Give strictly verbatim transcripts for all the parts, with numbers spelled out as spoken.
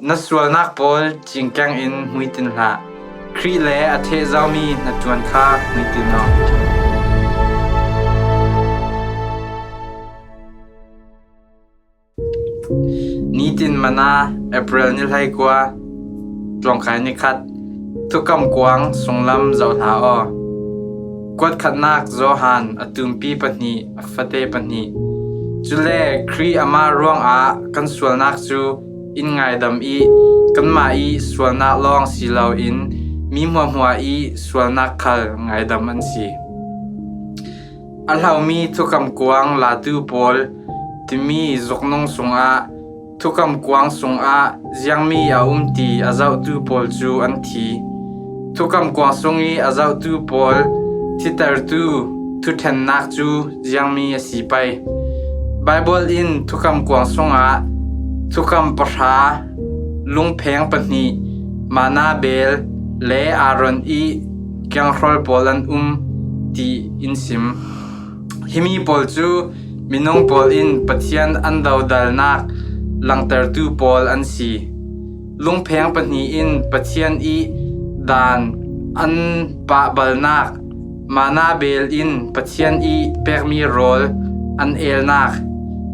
Na sualnak pawl cingkeng in hmuitin hlah. Khrih le a thehzomi hnaṭuan kha hmuitin law. Nitin Manna, April ni hleikua, tlawngkai ni khat. Thukam kuang sunglam zoh hlah aw. Kuatkhatnak Johan, a tumpi pahnih, a fate pahnih. Cule Khrih amah ruangah kan sualnak cu in ngaidam i, kanmah i sualnak lawng si loin mi hmuahhmuah i sualnak khal ngaidam an si. A hlomi thukam kuang latu pawl timi zuknung sungah thukam kuang sungah ziangmi a um ti a zohtu pawl cu an thi. Thukam kuang sung i a zohtu pawl thitertu thuṭhennak cu ziangmi a si pei. Baibal in thukam kuang sungah thukam pahra, lungpheng pahnih, manna bel le Aaron i kianghrawl pawl an um ti in sim. Himi pawl cu minung pawl in Pathian an dodalnak langtertu pawl an si. Lungpheng pahnih in Pathian i dan an pahbalnak, manna bel in Pathian i pekmi rawl an elnak,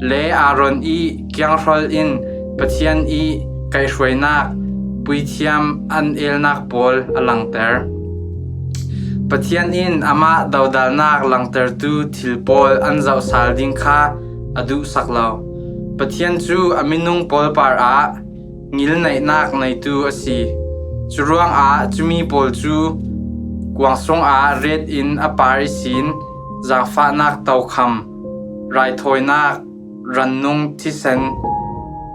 le Aaron i kianghrawl in Pathian i kaihhruainak, puithiam an elnak pawl a langter. Pathian in amah dodalnak langtertu thil pawl an zoh sal ding kha a duhsak lo. Pathian cu a minung pawl parah ngilneihnak neitu a si. Curuangah cumi pawl cu kuang sungah ret in a par ihsin zaangfahnak tokham, raithawinak, rannung thisen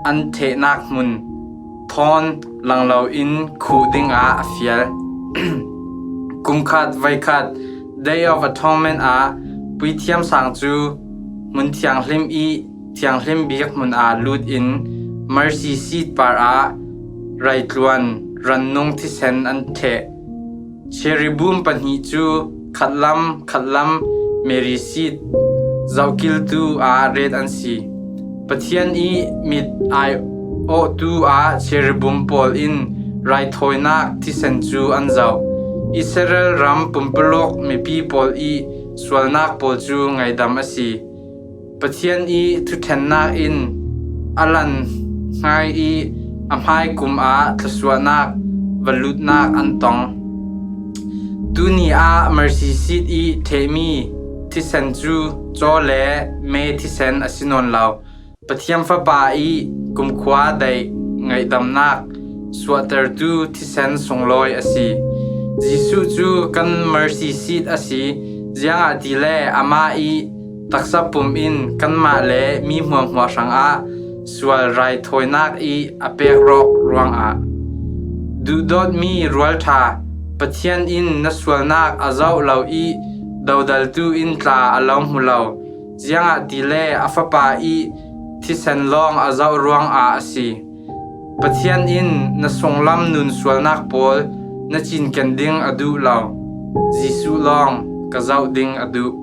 an thehnak hmun thawn lang loin khuh dingah a fial. Kum khat voikhat, Day of Atonement ah puithiam sang cu hmun thianghlim i thianghlim bik hmun ah lut in Mercy Seat parah raitluan rannung thisen an theh. Cherubim pahnih cu khatlam khatlam Mercy Seat zohkiltu ah ret an si. Pathian i mit aiawhtu ah cherubim pawl in raithawinak thisen cu an zoh. Israel ram pumpuluk mipi pawl i sualnak pawl cu ngaidam a si. Pathian i thuṭhennak in a lan hngai i a hmai kum ah thluasuahnak va lutnak an tong. Tuni ah Mercy Seat i thehmi thisen cu caw le me thisen a si nawn lo. Pathian Fapa i kumkhua daih ngaihdamnak suahtertu thisen sunglawi a si. Jesuh cu kan Mercy Seat a si, ziangahtile amah i taksa pum in kanmah le mi hmuahhmuah hrangah sual raithawinak i a pek rawk ruangah. Duhdawtmi rualṭha, Pathian in na sualnak a zoh lo i dodaltu in tla a lo hmu lo, ziangahtile a Fapa i thisen lawng a zoh ruangah a si. Pathian in na sunglam nun sualnak pawl na cinken ding a duh lo, Jesuh lawng ka zoh ding a duh.